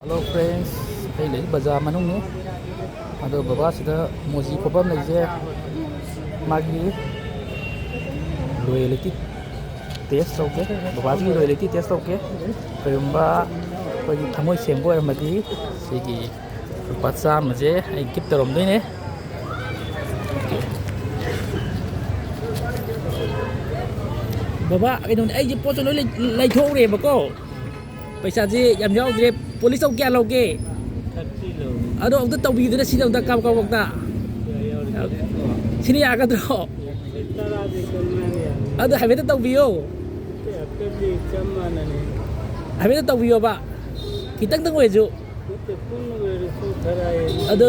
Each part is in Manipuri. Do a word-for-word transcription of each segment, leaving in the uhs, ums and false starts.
Hello friends, ꯑꯩ ꯂꯩ ꯕꯖꯥꯔ ꯃꯅꯨꯡꯅꯤ꯫ ꯑꯗꯣ ꯕꯕꯥꯁꯤꯗ ꯃꯣꯖꯤ ꯈꯣꯠꯐꯝ ꯂꯩꯁꯦ, ꯃꯥꯒꯤ ꯂꯣꯌꯦꯂꯤꯇꯤ ꯇꯦꯁ ꯇꯧꯒꯦ꯫ ꯕꯕꯥꯁꯤꯒꯤ ꯂꯣꯌꯦꯂꯤꯇꯤ ꯇꯦꯁ ꯇꯧꯒꯦ꯫ ꯀꯔꯤꯒꯨꯝꯕ ꯑꯩꯈꯣꯏꯒꯤ ꯊꯃꯣꯏ ꯁꯦꯡꯕ ꯑꯣꯏꯔꯝꯃꯗꯤ ꯁꯤꯒꯤ ꯂꯨꯄꯥ ꯆꯥꯝꯃꯁꯦ ꯑꯩ ꯒꯤꯐ ꯇꯧꯔꯝꯗꯣꯏꯅꯦ꯫ ꯕꯕꯥ, ꯀꯩꯅꯣꯅꯦ, ꯑꯩꯁꯦ ꯄꯣꯠꯁꯨ ꯂꯣꯏ ꯂꯩ-, ꯂꯩꯊꯣꯛꯎꯔꯦꯕꯀꯣ꯫ ꯄꯩꯁꯥꯁꯦ ꯌꯥꯝ ꯌꯥꯎꯗ꯭ꯔꯦ, ꯄꯣꯂꯤꯁ ꯇꯧ ꯀꯌꯥ ꯂꯧꯒꯦ? ꯊꯥꯔꯇꯤ ꯂꯧ꯫ ꯑꯗꯣ ꯑꯝꯇ ꯇꯧꯕꯤꯗꯨꯅ ꯁꯤꯗ ꯑꯝꯇ ꯀꯥꯞ ꯀꯥꯞ ꯑꯝꯇ꯫ ꯌꯥ-, ꯌꯥꯎꯔꯦ꯫ ꯁꯤꯅ ꯌꯥꯒꯗ꯭ꯔꯣ? ꯁꯤ ꯇꯔꯥꯗꯤ ꯀꯣꯟꯅꯔꯦ ꯌꯥꯔꯦ꯫ ꯑꯗꯣ ꯍꯥꯏꯐꯦꯠꯇ ꯇꯧꯕꯤꯌꯣ꯫ ꯁꯤ ꯍꯥꯏꯐꯦꯠꯇꯤ ꯆꯞ ꯃꯥꯟꯅꯅꯤ꯫ ꯍꯥꯏꯐꯦꯠꯇ ꯇꯧꯕꯤꯌꯣꯕ, ꯈꯤꯇꯪꯗꯪ ꯑꯣꯏꯔꯁꯨ꯫ ꯅꯠꯇꯦ, ꯄꯨꯟꯅ ꯑꯣꯏꯔꯁꯨ ꯈꯔ ꯍꯦꯟꯅ꯫ ꯑꯗꯣ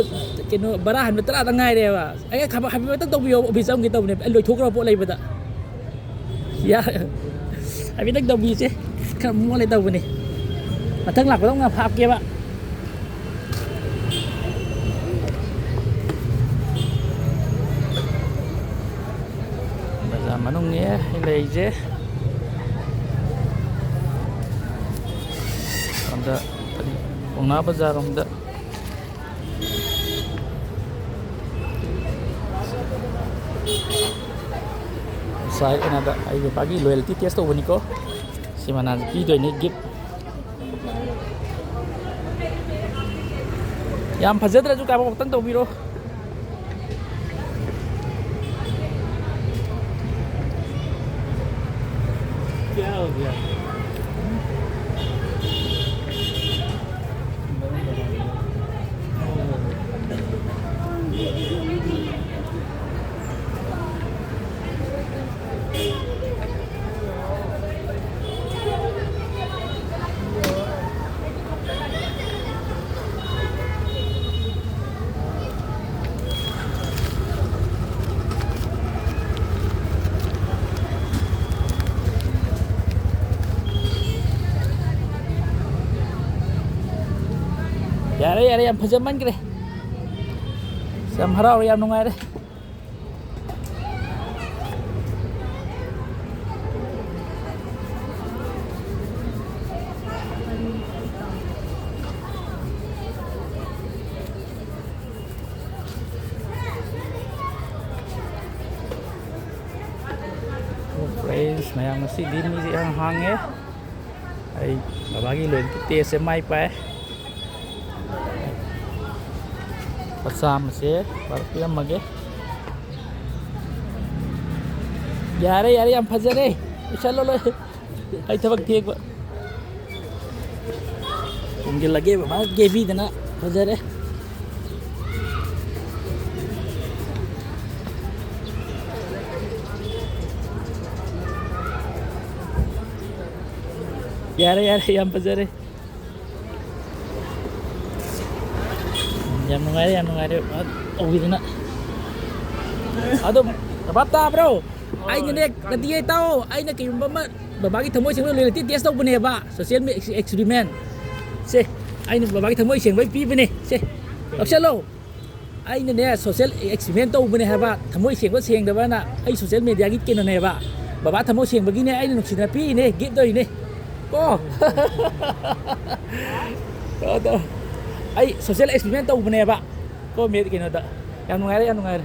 ꯀꯩꯅꯣ, ꯚꯔꯥ ꯍꯟꯕ ꯇꯔꯥꯗ ꯉꯥꯏꯔꯦꯕ꯫ ꯑꯩ ꯈꯕ-, ꯍꯥꯏꯐꯦꯠꯇꯪ ꯇꯧꯕꯤꯌꯣ, ꯑꯣꯐꯤꯁ ꯆꯪꯒꯦ ꯇꯧꯕꯅꯦ, ꯑꯩ ꯂꯣꯏꯊꯣꯛꯈ꯭ꯔꯕ ꯄꯣꯠ ꯂꯩꯕꯗ꯫ ꯌꯥ-, ꯍꯥꯏꯐꯦꯠꯇꯪ ꯇꯧꯕꯤꯁꯦ꯫ ꯈꯔ ꯃꯣꯠꯂꯦ ꯇꯧꯕꯅꯦ꯫ ꯃꯊꯪ ꯂꯥꯛꯄꯗ ꯑꯃꯨꯛ ꯍꯥꯞꯀꯦꯕ꯫ ꯕꯖꯥꯔ ꯃꯅꯨꯡꯅꯦ ꯑꯩ ꯂꯩꯔꯤꯁꯦ꯫ ꯁꯣꯝꯗ ꯀꯔꯤ, ꯄꯥꯎꯅꯥ ꯕꯖꯥꯔ ꯔꯣꯝꯗ꯫ ꯉꯁꯥꯏ ꯀꯩꯅꯣꯗ ꯑꯩ ꯅꯨꯄꯥꯒꯤ ꯂꯣꯌꯦꯜꯇꯤ ꯇꯦꯁ ꯇꯧꯕꯅꯤꯀꯣ꯫ ꯁꯤ ꯃꯅꯥꯁꯦ ꯄꯤꯗꯣꯏꯅꯤ ꯒꯤꯐ꯫ ꯌꯥꯝ ꯐꯖꯗ꯭ꯔꯁꯨ ꯀꯥꯕ ꯈꯛꯇꯪ ꯇꯧꯕꯤꯔꯣ꯫ क्या हो गया? ꯌꯥꯔꯦ, ꯌꯥꯔꯦ, ꯌꯥꯝ ꯐꯖꯃꯟꯈ꯭ꯔꯦ꯫ ꯌꯥꯝ ꯍꯔꯥꯎꯔꯦ, ꯌꯥꯝ ꯅꯨꯡꯉꯥꯏꯔꯦ꯫ ꯃꯌꯥꯝ, ꯉꯁꯤꯗꯤ ꯃꯤꯁꯦ ꯌꯥꯝ ꯍꯥꯡꯉꯦ꯫ ꯑꯩ ꯕꯕꯥꯒꯤ ꯂꯣꯌꯦꯜꯇꯤ ꯇꯦꯁꯁꯦ ꯃꯥꯏ ꯄꯥꯛꯑꯦ꯫ ꯂꯨꯄꯥ ꯆꯥꯝꯃꯁꯦ ꯄꯤꯔꯝꯃꯒꯦ꯫ ꯌꯥꯔꯦ, ꯌꯥꯔꯦ, ꯌꯥꯝ ꯐꯖꯔꯦ꯫ ꯄꯤꯁꯜꯂꯣ ꯂꯣꯏ꯫ ꯑꯩ ꯊꯕꯛ ꯊꯦꯡꯕ꯫ ꯈꯣꯡꯖꯤꯜꯂꯒꯦ ꯕꯕꯥ ꯀꯦꯕꯤꯗꯅ꯫ ꯐꯖꯔꯦ꯫ ꯌꯥꯔꯦ, ꯌꯥꯔꯦ, ꯌꯥꯝ ꯐꯖꯔꯦ꯫ ꯌꯥꯝ ꯅꯨꯡꯉꯥꯏꯔꯦ, ꯌꯥꯝ ꯅꯨꯡꯉꯥꯏꯔꯦ꯫ ꯇꯧꯕꯤꯗꯅ꯫ ꯑꯗꯣ, ꯕꯕꯥ ꯇꯥꯕ꯭ꯔꯣ? ꯑꯩꯅꯅꯦ, ꯅꯠꯇꯤꯌꯦ, ꯇꯥꯎ꯫ ꯑꯩꯅ ꯀꯩꯒꯨꯝꯕ ꯑꯃ ꯕꯕꯥꯒꯤ ꯊꯃꯣꯏ ꯁꯦꯡꯕ ꯂꯣꯌꯦꯜꯇꯤ ꯇꯦꯁ ꯇꯧꯕꯅꯦꯕ꯫ ꯁꯣꯁꯤꯌꯦꯜ ꯃꯤ-, ꯑꯦꯛꯁ-, ꯑꯦꯛꯁꯄꯤꯔꯤꯃꯦꯟ꯫ ꯁꯦ, ꯑꯩꯅ ꯕꯕꯥꯒꯤ ꯊꯃꯣꯏ ꯁꯦꯡꯕꯩ ꯄꯤꯕꯅꯦ꯫ ꯁꯦ, ꯂꯧꯁꯜꯂꯣ꯫ ꯑꯩꯅꯅꯦ, ꯁꯣꯁꯤꯌꯦꯜ ꯑꯦꯛꯁꯄꯤꯔꯤꯃꯦꯟ ꯇꯧꯕꯅꯦ ꯍꯥꯏꯕ꯫ ꯊꯃꯣꯏ ꯁꯦꯡꯕ ꯁꯦꯡꯗꯕꯅ ꯑꯩ ꯁꯣꯁꯤꯌꯦꯜ ꯃꯦꯗꯤꯌꯥꯒꯤ ꯀꯩꯅꯣꯅꯦꯕ꯫ ꯕꯕꯥ ꯊꯃꯣꯏ ꯁꯦꯡꯕꯒꯤꯅꯦ ꯑꯩꯅ ꯅꯨꯡꯁꯤꯗꯅ ꯄꯤꯔꯤꯅꯦ, ꯒꯤꯐ ꯇꯧꯔꯤꯅꯦ꯫ ꯀꯣ? ꯑꯗꯣ ꯑꯩ ꯁꯣꯁꯤꯌꯦꯜ ꯑꯦꯛꯁꯄꯤꯔꯤꯃꯦꯟ ꯇꯧꯕꯅꯦꯕ꯫ ꯀꯣ, ꯃꯦ-, ꯀꯩꯅꯣꯗ꯫ ꯌꯥꯝ ꯅꯨꯡꯉꯥꯏꯔꯦ, ꯌꯥꯝ ꯅꯨꯡꯉꯥꯏꯔꯦ꯫